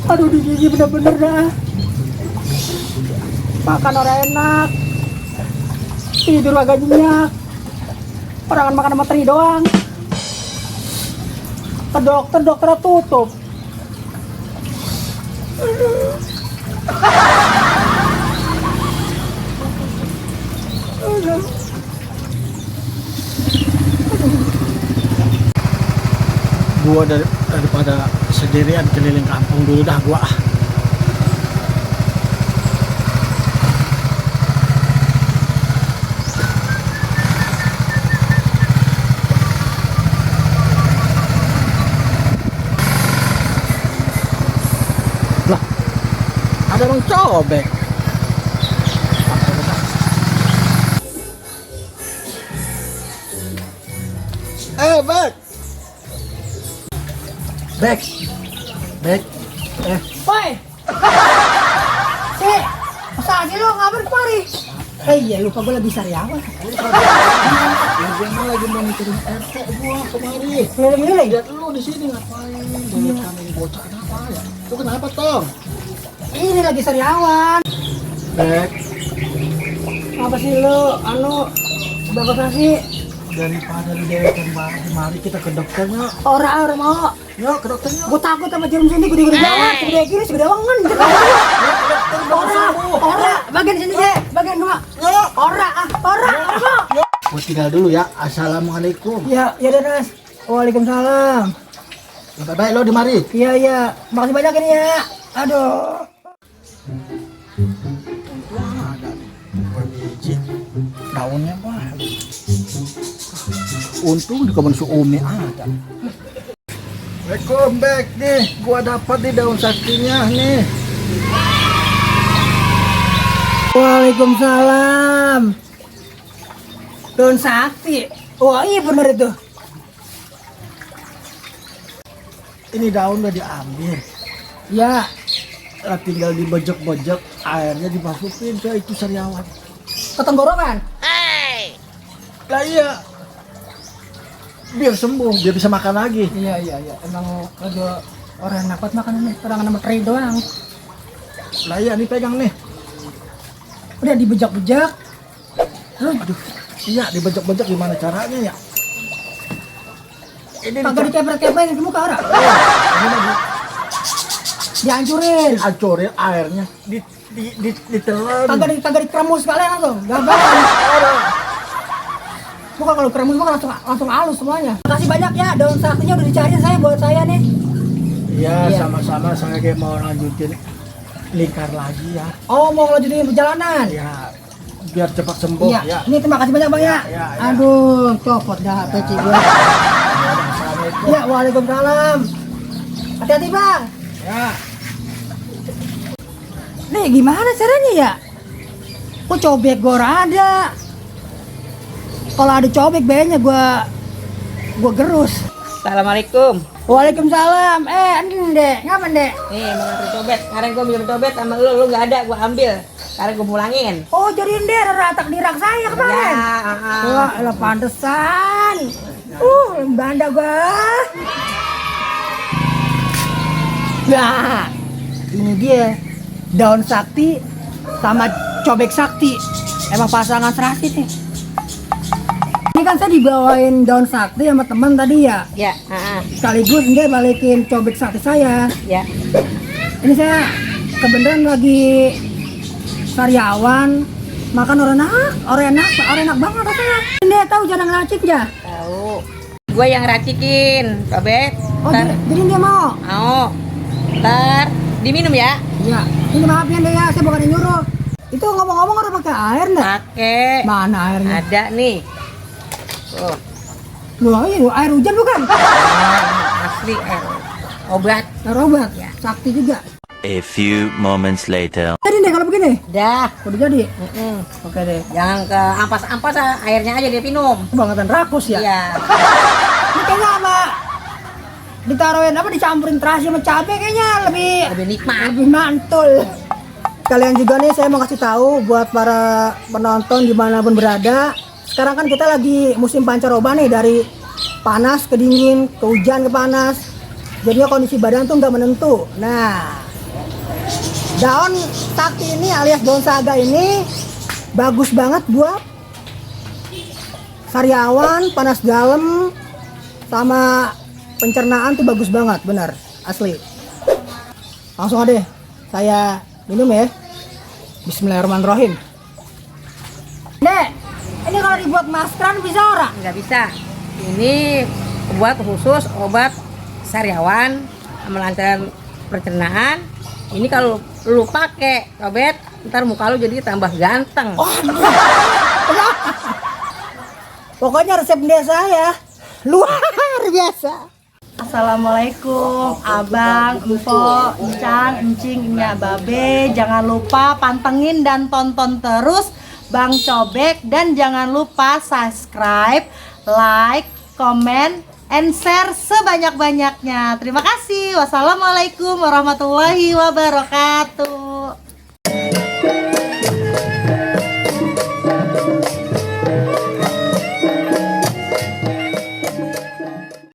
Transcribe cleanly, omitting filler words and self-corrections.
Aduh di gigi bener-bener dah. Makan orang enak, tidur agak nyenyak. Orang makan sama teri doang. Ke dokternya tutup. Gua daripada sendirian keliling kampung dulu dah gua. Lah, ada orang cobek. Bek. Bek. Bek. Woi! Masa aja lo ngapain kemari? Iya lupa gue lagi sariawan. Gue mah lagi mau ngiturin RT gua kemari. Milih-milih? Lihat lu di sini ngapain? Dari kambing bocah kenapa ya? Lu kenapa Tom? Ini lagi sariawan. Bek, Apa sih lo? Bagusnya sih. daripada lu dewekan bareng kemari kita ke dokternya. Orang mau. Yuk ke dokternya. Gue takut sama jarum suntik gede-gede banget. Segede gini, segede wangen. Orang, bagian sini ya, bagian dua. Orang. Gua tinggal dulu ya. Assalamualaikum. Ya Nas. Waalaikumsalam. Baik lo di mari. Iya. Makasih banyak ini ya. Aduh. Wah, ada nih. Berbiji. Daunnya wah. Untung di kebun si Umi ada. Assalamualaikum Bek nih. Gua dapat di daun saktinya nih. Waalaikumsalam. Daun sakti. Wah iya bener itu. Ini daun udah diambil. Ya. Lah tinggal dibojok-bojok, airnya dimasukin ke itu sariawan. Ke tenggorokan. Lah iya. Biar sembuh, biar bisa makan lagi. Iya. Emang ada orang enak banget makan nih. Orang nama teri doang. Lah iya nih pegang nih. Udah dibejak-bejak. Aduh. Iya dibojok-bojok gimana caranya ya? Ini Kagak dikepret-kepret ke muka orang. ini lagi Dihancurin. dihancurin airnya, ditelan. Kagak dikremus sekalian langsung. Gagal. Bukan kalau kremus mah langsung halus semuanya. Makasih banyak ya, daun saktinya udah dicariin saya buat saya nih. Iya, Iya. sama-sama saya kayak mau lanjutin lingkar lagi ya. Oh, mau lanjutin perjalanan. Ya, biar cepat sembuh Iya. ya. Ini terima kasih banyak Bang ya. Iya. Aduh, copot dah peci gua. Assalamualaikum. Ya, waalaikumsalam. Hati-hati Bang. Ya. Nih gimana caranya ya? Kok cobek gua ada? Kalau ada cobek kayaknya gua gerus. Assalamualaikum. Waalaikumsalam. Ini Dek, ngapain Dek? Nih mau nganter cobek. Kemarin gua minum cobek sama lu nggak ada, gua ambil. Sekarang gua pulangin. Oh, jadiin deh ratak di rak saya kemarin. Ya, Wah, elah pantesan. Banda gua. Nah, ini dia daun sakti sama cobek sakti. Emang pasangan serasi nih. Ini kan saya dibawain daun sakti sama teman tadi ya. Ya, Sekaligus dia balikin cobek sakti saya. ya. Ini saya kebenaran lagi sariawan, makan orang enak banget rasanya. Ini tahu jarang racik ya? Tahu. Gua yang racikin cobek. Oh, Ntar, jadi dia mau? mau. Ntar diminum ya. Iya. Ini maafin deh ya, saya bukan yang nyuruh. Itu ngomong-ngomong udah pakai air nggak? Pakai. Mana airnya? Ada nih. Tuh. Loh, ini air hujan bukan? Asli obat. Air obat? Ya. Sakti juga. A few moments later. Jadi deh kalau begini. Dah. Udah jadi. Oke deh. Jangan ke ampas-ampas, airnya aja dia minum. Kebangetan rakus ya. Iya. Ini kayaknya sama ditaruhin dicampurin terasi sama cabai kayaknya Lebih nikmat. lebih mantul. Kalian juga nih saya mau kasih tahu buat para penonton dimanapun berada. Sekarang kan kita lagi musim pancaroba nih, dari panas ke dingin, ke hujan ke panas. Jadinya kondisi badan tuh nggak menentu. Nah, Daun sakti ini alias daun saga ini bagus banget buat sariawan, panas dalam, sama pencernaan tuh bagus banget, benar, asli. Langsung aja saya minum ya. Bismillahirrahmanirrahim. Dek, ini kalau dibuat maskeran bisa ora? Nggak bisa. Ini buat khusus obat sariawan, melancarkan pencernaan. Ini kalau lu pakai Cobet, ntar muka lu jadi tambah ganteng. Pokoknya resep dia saya luar biasa. Assalamualaikum abang, empok, encang, encing, nya babe. Jangan lupa pantengin dan tonton terus Bang Cobek. Dan jangan lupa subscribe, like, comment, and share sebanyak-banyaknya. Terima kasih. Wassalamualaikum warahmatullahi wabarakatuh.